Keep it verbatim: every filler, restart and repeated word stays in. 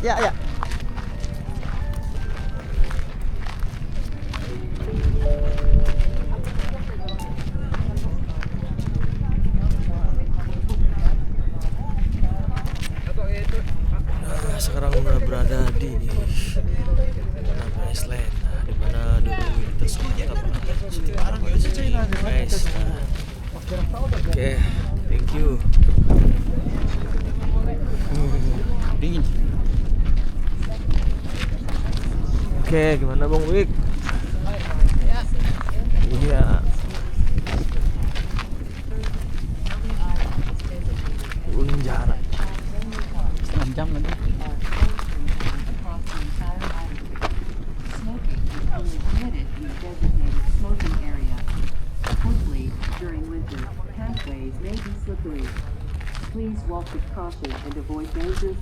Ya, ya. Nah, sekarang udah berada di Nangka Island, nah, di mana dulu kita sempat, guys. Nah, oke, thank you. Dingin. Oke, gimana, Bang Wik? Iya. Ulun jarak. Setengah jam lagi. Smoking is only permitted in a designated smoking area. Hopefully, during winter, pathways may be slippery. Please walk with caution and avoid dangerous